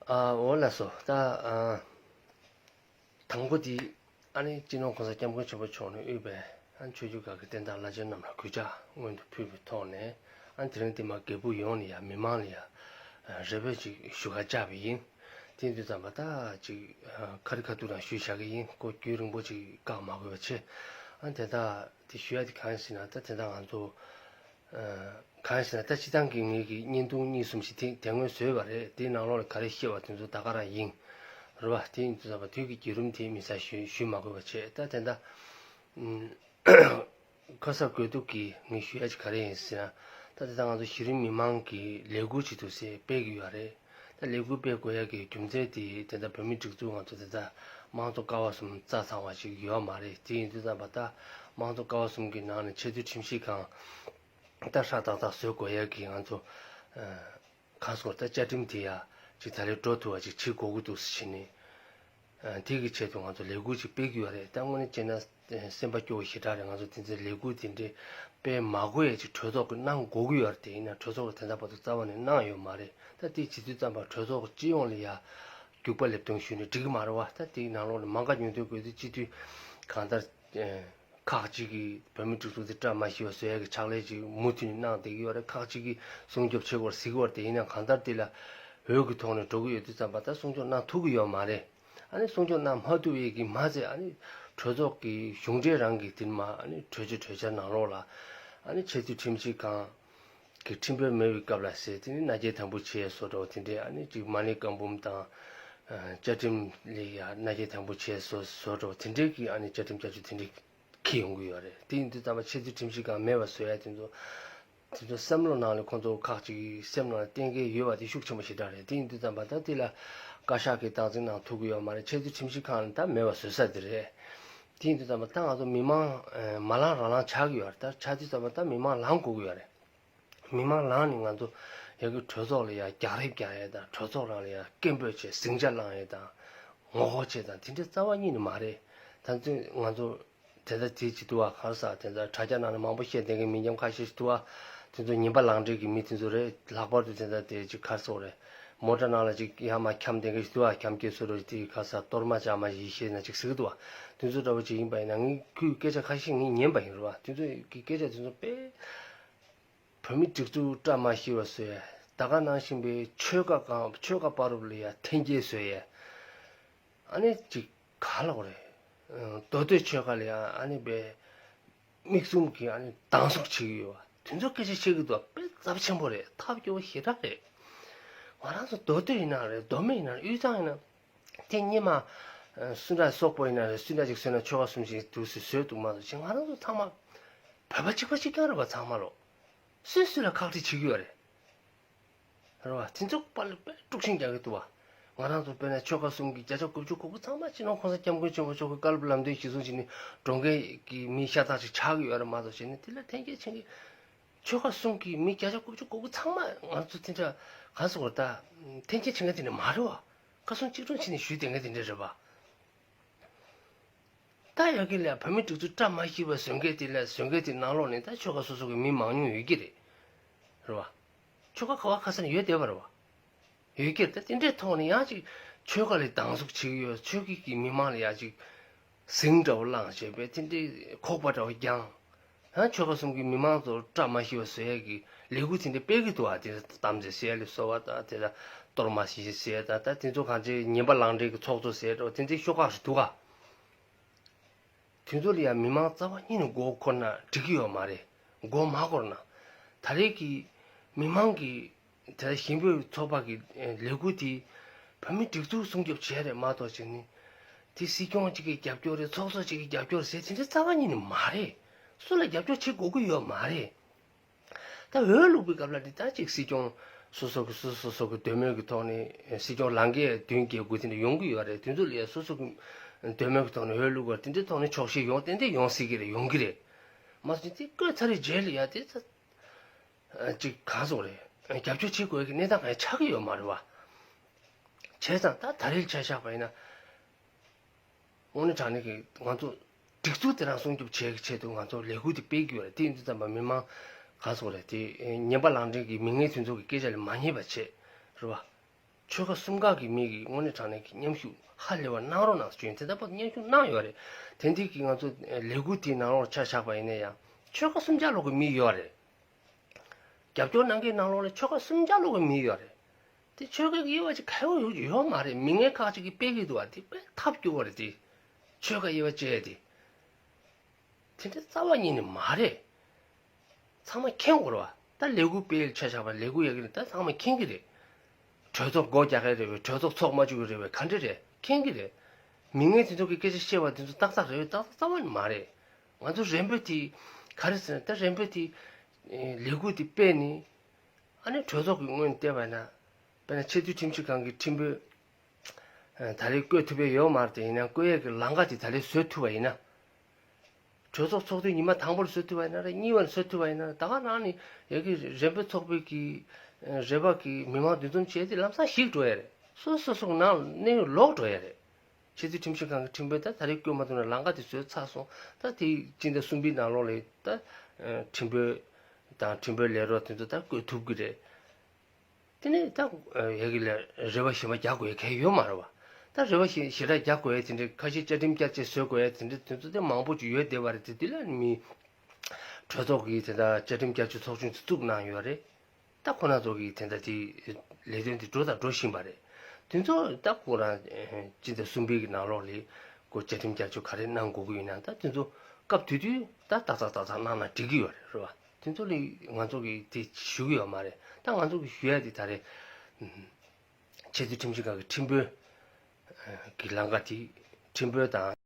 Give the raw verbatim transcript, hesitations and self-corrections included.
ཨ་འོ་ལགས་སོ། ད་ཨ་དང་པོ་དེ་ཨ་ནི་སྤྱི་ནོར་༸གོང་ས་༸སྐྱབས་མགོན་ཆེན་པོ་མཆོག་ནས་དབུས་པའི་ཨ་ཆོས་བརྒྱུད་ཁག་གི་བསྟན་བདག་བླ་ཆེན་རྣམས་ལ་གུས་ཕྱག་སྔོན་དུ་ཕུལ་བའི་ཐོག་ནས། ཨ་དེ་རིང་འདི་མ་རྒད་པོ་ཡོངས་ལ་ཡ་མི་མང་ལ་ཡ་རེ་བས་ཅིག་ཞུ་ག་བཅར་བ་ཡིན། དེ་ཡིན་དུས་ཙམ་པ་ད་ཅིག་ཁ་རི་ཁ་ཐུག་རང་ཞུས་བཞག་གི་ཡིན། ཁོ་རྒྱུན་རིང་པོ་ཅིག་བཀག་མ་དགོས་པ་བྱས། ཨ་དེ་དག་དེ་ཞུ་ཡ་དེ་གང་ཡིན་ཟེར་ན། ད་དེ་དག་ང་ཚོ་གང་ཡིན་ཟེར་ན། ད་སྤྱི་བཏང་གི་ངེད་ཀྱི་བརྙན་ཐུང་གཉིས་གསུམ་ཞིག་དེ་དེ་སྔོན་བཟོས་པ་རེད། དེའི་ནང་ལོགས་ལ་ག་རེ་བཤད་པ་དེ་ཚོ་ད་ག་རང་ཡིན། རེད་བ། དེ་ཡིན་དུས་ཙམ་པ་དུས་ཀྱི་བརྒྱུད་རིམ་དེ་མི་ཚར་ཞུ་ཞུ་མ་དགོས་པ་བྱས། ད་དེ་འདྲ་ཁ་གསབ་དགོས་གཏུགས་ཀྱིས་ངས་ཞུ་ཡ་ཅིག་ག་རེ་ཡིན་ཟེར་ན། ད་དེ་ལྟར་ང་ཚོ་གཞི་རིམ་མི་མང་གི་ལས་འགུལ་ཅིག་ཏུ་ཟེར་སྤེལ་གྱི་ཡོད་རེད། ད་ལས་འགུལ་སྤེལ་དགོས་ཡ་གི་རྒྱུ་མཚན་དེ་དེ་ལྟར་བོད་མི་སྒྲིག་འཛུགས་ང་ཚོ་དེ་ལྟར་དམངས་གཙོ་ཀ་བ་གསུམ་རྩ་ཚང་བ་ཅིག་ཡོད་མ་རེད། དེ་ཡིན་དུས་ཙམ་པ་ད་དམངས་གཙོ་ཀ་བ་གསུམ་གྱི་ནང་ནས་ཆེས་མཐོའི་ཁྲིམས་ཞིབ་ཁང་ད་ཧྲག་ཏག་ཏག་བཟོ་དགོས་ཡ་གི་ང་ཚོ་ཁ་སོར་ད་བཅའ་ཁྲིམས་དེ་ཡ་ཅིག་ད་རེས་འགྲོ་ཐུབ་པ་ཅིག་བྱེད་དགོས་ཀྱི་འདུག་ཟེར་བྱས་ནས། དེ་གི་ཆེད་དུ་ང་ཚོ་ལས་འགུལ་ཅིག་སྤེལ་གྱི་ཡོད་རེད། ད་དངོས་གནས་བྱས་ན་སེམས་པ་སྐྱོ་བོ་ཞེ་དྲག་རེད། ང་ཚོ་དེ་ཚོའི་ལས་འགུལ་དེ་འདྲའི་སྤེལ་མ་དགོས་ཡ་ཅིག་གྲོས་ཚོགས་ཀྱིས་གནང་དགོས་ཀྱི་ཡོད་རེད། དེ་ཡིན་ན་གྲོས་ཚོགས་ཀྱིས་དེ་འདྲ་བར་དུ་རྩ་བ་ནས་གནང་ཡོད་མ་རེད། ད་དེ་བྱེད་དུས་ཙམ་པ་གྲོས་ཚོགས་སྤྱི་ཡོངས་ལ་ཡ་རྒྱུག་པ་སླེབས་སྟངས་ཞུས་ནས་འགྲིག་གི་མ་རེད་བ། ད་དེའི་ནང་ལོགས་ནས་མང་ག་ཉུང་མཐོའི་དགོས་དུས་སྤྱི་འཐུས་གང་ལྟར། ཁག་ཅིག་གིས་བོད་མི་སྒྲིག་འཛུགས་དེ་བཀྲ་མ་ཤིས་པ་བཟོ་ཡ་གི་ཕྱག་ལས་ཅིག་མུ་མཐུད་ནས་གནང་བསྡད་ཀྱི་ཡོད་རེད། ཁག་ཅིག་གིས་སྲུང་སྐྱོབ་བྱེད་དགོས་རེད་ཟེར་གྱི་ཡོད་རེད། དེ་ཡིན་ན་གང་ལྟར་དེ་ལ་འོས་ཀྱི་ཐོག་ནས་འགྲོ་གི་ཡོད་དུས་ཙམ་པ་ད་སྲུང་སྐྱོབ་གནང་ཐུབ་ཀྱི་ཡོད་མ་རེད། ཨ་ནི་སྲུང་སྐྱོབ་གནང་མ་ཐུབ་ཡས་ཀྱི་མ་ཚད། ཨ་ནི་གྲོས་ཚོགས་ཀྱི་གཞུང་འབྲེལ་རང་གི་དེ་མ་ཨ་ནི་གྲོས་ཆོད་གྲོས་འཆར་ནང་ལོགས་ལ་ཨ་ནི་ཆེས་མཐོའི་ཁྲིམས་ཞིབ་ཁང་གི་ཁྲིམས་དཔོན་མེད་པའི་སྐབས་ལ་ཟེར། དེ་ནི་མནའ་སྐྱེལ་དམ་འབུལ་བྱས་སོ་འདྲ་བོ་དེ་འདྲའི། ཨ་ནི་ཅིག་མ་ཎི་བཀའ་འབུམ་དང་བཅའ་ཁྲིམས་ལ་ཡ་མནའ་སྐྱེལ་དམ་འབུལ་བྱས་སོ་སོ་འདྲ་བོ་དེ་འདྲའི་གི་ཨ་ནི་བཅའ་ཁྲིམས་བསྐྱར་བཅོས་དེ་འདྲའི་འཁྱེར་ཡོང་གི་ཡོད་རེད། དེ་ཡིན་དུས་ཙམ་པ་ཆེས་མཐོའི་ཁྲིམས་ཞིབ་ཁང་མེད་པ་བཟོ་ཡ་དེ་ཚོ་དེ་ཚོ་བསམ་བློ་ནང་ལ་ཁོང་ཚོ་ཁག་ཅིག་གི་སེམས་ནང་ལ་གཏན་འཁེལ་ཡོད་པ་དེ་ཤུགས་ཆེན་པོ་ཞེ་དྲག་རེད། དེ་ཡིན་དུས་ཙམ་པ་ད་དེ་ལ་བཀའ་ཤག་གིས་སྟངས་འཛིན་གནང་ཐུབ་ཀྱི་ཡོད་མ་རེད། ཆེས་མཐོའི་ཁྲིམས་ཞིབ་ཁང་ལ་ད་མེད་པ་བཟོ་ས་དེ་རེད། དེ་ཡིན་དུས་ཙམ་པ་ད་ང་ཚོ་མི་མང་མ་ལངས་རང་ལངས་ཆགས་ཀྱི་ཡོད་རེད། ད་ཆགས་དུས་ཙམ་པ་ད་མི་མང་ལངས་དགོས་ཀྱི་ཡོད་རེད། མི་མང་ལངས་ནས་ང་ཚོ་ཡ་གི་གྲོས་ཚོགས་ལ་ཡ་རྒྱག་རེས་རྒྱག་ཡས་དང་། གྲོས་ཚོགས་རང་ལ་ཡ་སྐད་འབོད་བྱས་ཟིང་ཆ་བསླང་ཡས་དང་། ངོ་རྒོལ་བྱས་དང་། དེ་འདྲའི་རྩ་བ་ཉིད་ནས་མ་རེད། ད་ཚོད་ང་ཚོ་དེ་ལྟར་དེ་ཅིག་འདུག་བ། ག་རེ་ཟེར། དེ་ལྟར་དྲ་རྒྱ་ནང་ལ་མང་པོ་བཤད་བསྡད་མཁན་མི་ཉམས་ཁ་ཤས་ཤིག་འདུག་བ། དེ་ཚོ་ཉན་པ་ལངས་འབྲེལ་གྱི་མི་དེ་ཚོ་རེད། ལྷག་པར་དུ་དེ་ལྟར་དེ་ཅིག་ག་རེ་ཟེར་དགོས་རེད། མོ་ཊ་ནང་ལ་ཅིག་ཡར་མར་འཁྱམས་བསྡད་མཁན་ཞིག་འདུག་བ། འཁྱམས་སྐྱེལ་བཟོ་འདྲ་དེ་ག་རེ་ཟེར། གཏོར་མ་འཇག་མ་ཡེ་ཤེས་ན་ཅིག་ཟེར་གི་འདུག་བ། དེ་ཚོ་འདྲ་བོ་ཅིག་ཡིན་པ་ཡིན་ན། ངས་ཁོའི་སྐད་ཆ་ཁ་ཤས་ངས་ཉན་པ་ཡིན་རེད་བ། དེ་ཚོ་གི་སྐད་ཆ་དེ་ཚོ་དཔེ། བོད་མི་སྒྲིག་འཛུགས་བཀྲ་མ་ཤིས་པ་བཟོ་ཡ། ད་ག་ནང་བཞིན་པའི་ཆོལ་ཁ་གང་ཆོལ་ཁ་བར་དུ་ལ་ཡ་འཐེན་འཁྱེར་བཟོ་ཡ། ཨ་ནི་ཅིག་ག་ལབ་དགོས་རེད། མདོ་སྟོད་ཆོལ་ཁ་ལ་ཡ་ཨ་ནི་དཔེ་མིག་བཙུམ་གྱིས་ཨ་ནི་སྡང་ཟུག་བྱེད་ཀྱི་ཡོད་པ། དེ་ཚོ་སྐད་ཆ་བཤད་ཀྱི་འདུག་དཔེ་ཚབས་ཆེན་པོ་རེད། ཐབས་སྐྱོ་བོ་ཞེ་དྲག་རེད། ང་རང་ཚོ་མདོ་སྟོད་ཡིན་ན་རེད། མདོ་སྨད་ཡིན་ན་རེད། དབུས་གཙང་ཡིན་ན། དེ་སྔོན་མ་སུ་འདྲ་སོག་པོ་ཡིན་ན་རེད། སུ་འདྲ་ཅིག་བཟོས་ན་ཆོལ་ཁ་གསུམ་ཞིག་འདུག་སེ་བཟོས་འདུག་མ་གཏོགས་ཅིག་ང་རང་ཚོ་ཚང་མ་བོད་པ་གཅིག་པ་གཅིག་རྐྱང་རེད་པ། ཚང་མ་ལོ། སུས་སུ་ལ་ཁག་དཀྲི་བྱེད་ཀྱི་ཡོད་རེད། རེད་བ། དེ་ཚོ་པར་ལ་དཔེ་དཀྲུག་ཤིང་རྒྱག་གི་འདུག་བ། ང་རང་ཚོ་དཔེར་ན་ཆོལ་ཁ་གསུམ་གྱི་བརྒྱ་ཆ་དགུ་བཅུ་གོ་དགུ་ཚང་མ་སྤྱི་ནོར་༸གོང་ས་༸སྐྱབས་མགོན་ཆེན་པོ་མཆོག་གི་བཀའ་སློབ་ལམ་སྟོན་གཞིར་བཟུང་བྱས་ནས་འགྲོ་མཁན་གྱི་མི་ཤ་སྟག་ཅིག་ཆགས་ཀྱི་ཡོད་རེད་མ་གཏོགས་བྱས་ནས། དེ་ལ་འཐེན་འཁྱེར་བྱེད་མཁན་ཆོལ་ཁ་གསུམ་གྱི་མི་བརྒྱ་ཆ་དགུ་བཅུ་གོ་དགུ་ཚང་མ་ང་ཚོ་དེ་འདྲ་ག་རེ་ཟེར་དགོས་རེད། ད་འཐེན་འཁྱེར་བྱེད་མཁན་དེ་འདྲ་མ་རེད་བ། ཁ་སང་གཅིག་སྒྲུང་བྱས་ནས་ཞུས་བསྡད་མཁན་དེ་འདྲ་རེད་བ། ད་ཡ་གི་ལ་བོད་མི་སྒྲིག་འཛུགས་བཀྲ་མ་ཤིས་པ་བཟོ་མཁན་དེ་ལ། བཟོ་མཁན་དེ་ནང་ལོགས་ནས་ད་ཆོལ་ཁ་སོ་སོ་གི་མི་མང་ཉུང་ཡོད་ཀྱི་རེད། རེད་བ། ཆོལ་ཁ་ག་བ་ག་ས་ནས་ཡོད་བསྡད་པ་རེད་བ། ཡོད་ཀྱི་རེད། ད་དེ་འདྲའི་ཐོག་ནས་ཡང་ཅིག་ཆོལ་ཁ་ལ་སྡང་ཟུག་བྱེད་ཀྱི་ཡོད། ཆོལ་ཁ་གི་མི་མང་ལ་ཡང་ཅིག་ཟིང་འདྲ་བོ་བསླངས་བྱས་པས། དེ་འདྲའི་ཁོག་པ་འདྲ་བོ་བརྒྱངས། ཡང་ཆོལ་ཁ་གསུམ་གྱི་མི་མང་ཚོ་བཀྲ་མ་ཤིས་པ་བཟོ་ཡས་ཀྱི་ལས་འགུལ་དེ་འདྲ་སྤེལ་གྱི་འདུག་བ། དེ་དམ་རྫས་ཟེར་ཡས་ལ་སོགས་པ་དང་། དེ་ལ་གཏོར་མ་ཞིག་ཟེར་ཡས་དང་། ད་དེ་ཚོ་གང་ཅི་ཉན་པ་ལངས་འབྲེལ་གྱི་ཚོགས་གཙོ་ཟེར་འདྲ་བོ་དེ་འདྲའི་ཤོག་ཁག་ཞིག་འདུག་ག་དེ་ཚོ་ལ་ཡང་མི་མང་རྩ་བ་ཉིད་ནས་མགོ་འཁོར་ན་འགྲིག་གི་ཡོད་མ་རེད། མགོ་མ་འཁོར་ན། ད་རེས་ཀྱི་མི་མང་གི་དེ་ལ་ཞི་མོལ་ཚོགས་པ་གི་ལས་འགུལ་དེ་བོད་མི་སྒྲིག་འཛུགས་སྲུང་སྐྱོབ་བྱས་རེད་མ་གཏོགས་བྱས་ནས། དེ་སྲིད་སྐྱོང་གཅིག་གི་རྒྱབ་སྐྱོར་རེད། ཚོགས་གཙོ་གཅིག་གི་རྒྱབ་སྐྱོར་ཟེར་དེ་འདྲ་རྩ་བ་ཉིད་ནས་མ་རེད། སུ་ལ་རྒྱབ་སྐྱོར་བྱེད་དགོས་ཀྱི་ཡོད་མ་རེད། ད་འོས་བླུགས་པའི་སྐབས་ལ་འདི་ལྟར་ཅིག་སྲིད་སྐྱོང་སོ་སོ་གི་སོ་སོ་སོ་སོ་གི་འདོད་མོས་ཀྱི་ཐོག་ནས། སྲིད་སྐྱོང་ལང་ཀའི་བདུན་བརྒྱད་དགུ་དེ་འདྲ་ཡོང་གི་ཡོད་རེད། དེ་ཚོ་ལ་ཡ་སོ་སོ་གི་འདོད་མོས་ཀྱི་ཐོག་ནས་འོས་བླུགས་པ་དེ་འདྲའི་ཐོག་ནས་ཆོག་ཤེས་ཡོང་ཏན་ཏན་ཡོང་སྲིད་ཀྱི་རེད། ཡོང་གི་རེད། མ་གཞི་དེ་བསྐོས་ཚར་བའི་རྗེས་ལ་ཡ་དེ་ཚ་ཅིག་གང་སོང་རེད། རྒྱབ་སྐྱོར་བྱེད་དགོས་ཀྱི་གནས་སྟངས་གང་ཡང་ཆགས་ཀྱི་ཡོད་མ་རེད་བ། བྱས་ཙང་ད་ད་རེས་ཆ་བཞག་པ་ཡིན་ན། དངོས་གནས་དྲང་གནས་ཀྱི་ང་ཚོ་སྒྲིག་འཛུགས་དེ་རང་སྲུང་སྐྱོབ་བྱེད་ཀྱི་ཆེད་དུ་ང་ཚོ་ལས་འགུལ་དེ་སྤེལ་གྱི་ཡོད་རེད། དེ་ཡིན་དུས་ཙམ་པ་མི་མང་ག་ཚོད་རེད། དེ་ཉན་པ་ལང་འདྲེན་གྱི་མི་ངན་དེ་ཚོ་གི་སྐད་ཆ་ལ་མ་ཉན་པ་བྱེད་རེད་བ། ཆོལ་ཁ་གསུམ་ཀ་གི་མི་གིས་དངོས་གནས་དྲང་གནས་ཀྱི་མཉམ་ཞུགས་ཧ་ལས་པ་གནང་རོགས་གནང་ཟེར་བྱུང་། དེ་ལྟ་བུ་མཉམ་ཞུགས་གནང་ཡོད་རེད། དེ་འདྲའི་གི་ང་ཚོ་ལས་འགུལ་དེའི་ནང་ལོགས་ཆ་བཞག་པ་ཡིན་ན་ཡང་ཆོལ་ཁ་གསུམ་ཆ་ལོག་གི་མི་ཡོད་རེད། རྒྱབ་སྐྱོར་གནང་མཁན་ནང་ལོགས་ལ་ཆོལ་ཁ་གསུམ་ཆ་ལོག་གི་མི་ཡོད་རེད། དེ་ཆོལ་ཁ་གི་དབྱེ་བ་ཅིག་ག་ཡོད་ཡོད་མ་རེད། མི་ངན་ཁག་ཅིག་གིས་སྤེལ་གི་འདུག་བ། དེ་དཔེ་ཐབས་སྐྱོ་བོ་རེད་དེ། ཆོལ་ཁ་དབྱེ་བ་བཅད་དེ། དེ་འདྲ་རྩ་བ་ཉིད་ནས་མ་རེད། ཚང་མ་མཁྱེན་དགོས་རེད་བ། ད་ལས་འགུལ་སྤེལ་ཆ་བཞག་པ་ལས་འགུལ་ཡག་གི་རེད། ད་ཚང་མ་མཁྱེན་གི་རེད། གྲོས་ཚོགས་སྒོ་རྒྱག་གི་རེད་བས། གྲོས་ཚོགས་ཚོགས་མ་བཅུག་གི་རེད་བས། ག་འདྲ་རེད། མཁྱེན་གི་རེད། མི་ངན་དེ་ཚོ་གི་སྐད་ཆ་བཤད་པ་དེ་ཚོ་ཏག་ཏག་རེད་བས། ཏག་ཏག་རྩ་བ་ནས་མ་རེད། ང་ཚོ་རན་པོ་དེ་ག་རེ་ཟེར་ན། ད་རན་པོ་དེ་ལས་འགུལ་དེ་སྤེལ་ནས། ཨ་ནི་གྲོས་ཚོགས་ཀྱི་ངོས་ནས་བལྟས་པ་ཡིན་ན། དཔེར་ན་ཆེས་མཐོའི་ཁྲིམས་ཞིབ་ཁང་གི་ཁྲིམས་དཔོན་ད་རེས་བསྐོ་ཐུབ་པའི་ཡོད་མ་རེད་དེ། ཡིན་ན་བསྐོ་ཡས་ཀྱི་ལམ་ཁ་དེ་ད་རེས་བཟོ་ཐུབ་པ་ཡིན་ན། གྲོས་ཚོགས་ཚོགས་དུས་ཉི་མ་དང་པོར་བཟོ་ཐུབ་པ་ཡིན་ན་རེད། གཉིས་པར་བཟོ་ཐུབ་པ་ཡིན་ན་རེད། ད་ག་རང་ནས་ཡ་གི་རན་པོ་ཚོགས་པའི་གི་རེ་བ་གི་མི་མང་འདུ་འཛོམས་བྱས་ཏེ་ལམ་སང་ཞིག་འགྲོ་ཡ་རེད། སོ་སོ་སོ་ནང་གནས་ལོག་འགྲོ་ཡ་རེད། ཕྱི་དྲིལ་ཁྲིམས་ཞིབ་ཁང་གི་ཁྲིམས་དཔོན་ད་ད་རེས་བསྐོ་མ་ཐུབ་ན་ལམ་ཁ་དེ་བཟོས་ཚར་སོང་། ད་དེ་སྤྱི་ཟླ་གསུམ་པའི་ནང་ལོགས་ལ་ད་ཁྲིམས་དཔོན་དང་ཁྲིམས་དཔོན་ལས་རོགས་དེ་ཚོ་ད་བསྐོ་ཐུབ་གི་རེད། དེ་ནས་ད་ཡ་གི་ལ་རེ་བ་ཞེ་དྲག་རྒྱག་དགོས་ཡ་གང་ཡང་ཡོད་མ་རེད་བ། ད་རེ་བ་ཞེ་ཞེ་དྲག་རྒྱག་དགོས་ཡ་དེ་འདྲའི་ཁ་ཤས་བཅའ་ཁྲིམས་བསྐྱར་བཅོས་བཟོ་དགོས་ཡ་དེ་འདྲ་དེ་ཚོ་དེ་མང་པོ་ཅིག་ཡོད་བསྡད་པ་རེད་དེ། དེ་ལ་མི་གྲོས་ཚོགས་ཀྱིས་དེ་ལྟར་བཅའ་ཁྲིམས་བསྐྱར་བཅོས་ཚོགས་ཆུང་དེ་བཙུགས་གནང་ཡོད་རེད། ད་ཁོ་རང་ཚོ་གིས་དེ་འདྲ་དེ་ལས་དོན་དེ་འགྲོ་དང་འགྲོ་བཞིན་པ་རེད། དེ་ཚོ་ད་ཁོ་རང་སྤྱི་ཟླ་གསུམ་པའི་གི་ནང་ལོགས་ལ་ཁོ་བཅའ་ཁྲིམས་བསྐྱར་བཅོས་ག་རེ་གནང་དགོས་ཀྱི་ཡོད་ན། ད་དེ་ཚོ་སྐབས་དེ་དུས་ད་ཏག་ཏག་ཏག་ཏག་གནང་ན་འགྲིག་གི་ཡོད་རེད། རེད་བ། དེ་ཚོ་ལ་ང་ཚོ་གིས་དེ་ཞུ་གི་ཡོད་མ་རེད། ད་ང་ཚོ་གིས་ཞུ་ཡ་དེ་ད་རེད། ཆེས་མཐོའི་ཁྲིམས་ཞིབ་ཁང་གི་ཁྲིམས་དཔོན་གྱི་ལམ་ཁ་དེ་ཁྲིམས་དཔོན་དང་